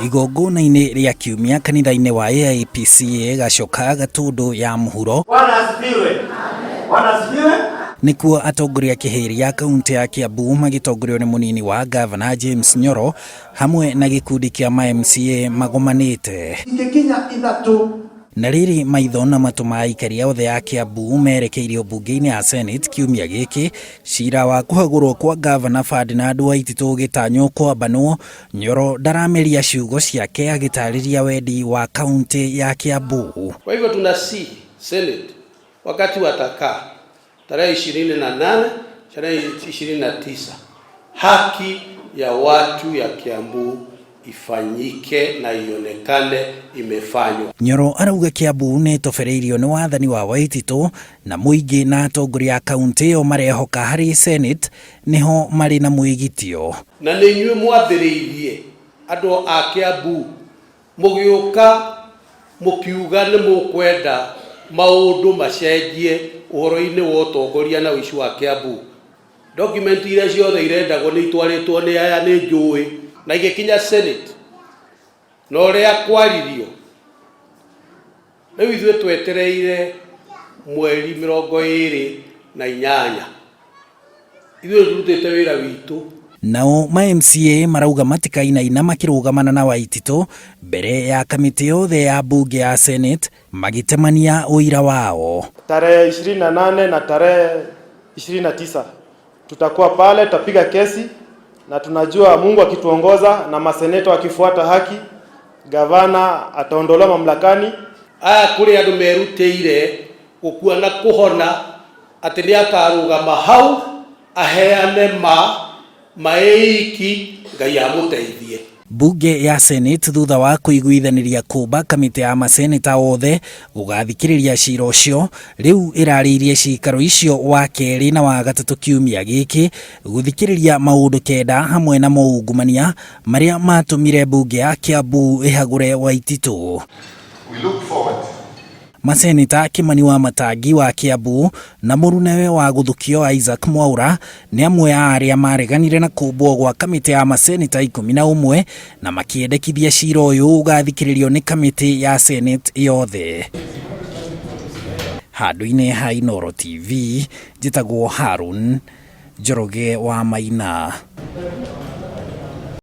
Igongona-inĩ rĩa kiumia kanitha-inĩ wa AIPCA Gacoka Gatũndũ ya mũhuro. Bwana asifiwe. Bwana asifiwe. Nĩkuo atongoria kĩhĩri a kaunti ya Kiambu magĩtongorio nĩ mũnini wa ngavana James Nyoro hamwe na gĩkundi kĩa ma MCA magomanĩte. Ingĩkinya ithatũ. Na rĩrĩ maitho na matũ ma aikaria othe a Kiambu merekeirio mbunge-inĩ ya Senate kiumia gĩkĩ, cira wa kũhagũrwo kwa ngavana Ferdinand Waititũ ũgĩtanywo kwambanwo, Nyoro ndarameria ciugo ciake agĩtarĩria wendi wa kaunti ya Kiambu. Kwa hivyo tunasihi Senate wakati watakaa tarehe 28 tarehe 29 haki ya watu ya Kiambu ifanyike na ionekane imefanywa. Nyoro arauga Kiambu nĩ ĩtobereirio nĩ wathani wa Waititũ na mũingĩ na atongoria a kaunti ĩyo marehoka harĩ Senate nĩho marĩ na mwĩgitio. Na nĩ inyuĩ mwambĩrĩirie andũ a Kiambu mũgĩũka mũkiuga nĩ mũkwenda maũndũ macenjie ũhoro-inĩ wa ũtongoria na ũici wa Kiambu. Document iria ciothe irendagwo nĩ itwarĩtwo nĩ aya nĩ njũĩ na igĩkinya Senate na ũrĩa kwaririo rĩu ithuĩ twetereire mweri 28 ithuĩ tũrutĩte wĩra witũ. Nao ma MCA marauga matikainaina makĩrũgamana na Waititũ mbere ya kamĩtĩ yothe ya mbunge ya Senate magĩtemania ũira wao. Tarehe 28 na tarehe 29 tutakuwa pale, tutapiga kesi na tunajua Mungu akituongoza na maseneta wakifuata haki, gavana ataondolewa mamlakani. Aya kũrĩ andũ merutĩire gũkua na kũhona atĩ nĩ akarũgama hau aheane ma maĩiki Ngai amũteithie. Mbunge ya Senate thutha wa kũiguithanĩria kũmba kamĩtĩ ya maseneta othe gũgathikĩrĩria cira ũcio rĩu ĩrarĩirie cikaro icio wa kerĩ na wa gatatũ kiumia gĩkĩ gũthikĩrĩria maũndũ kenda hamwe na maungumania marĩa matũmire mbunge ya Kiambu ĩhagũre Waititũ. We look forward Maseneta Kimani wa Matangi wa Kiambu na mũrunawe wa Gũthukio Isaac Mwaura nĩ amwe a arĩa mareganire na kũmbwo gwa kamĩtĩ ya maseneta 11 na makĩendekithia cira ũyũ ũgathikĩrĩrio nĩ kamĩtĩ ya Senate yothe. Handũ-inĩ ha Inooro TV, njĩtagwo Harun Njoroge wa Maina.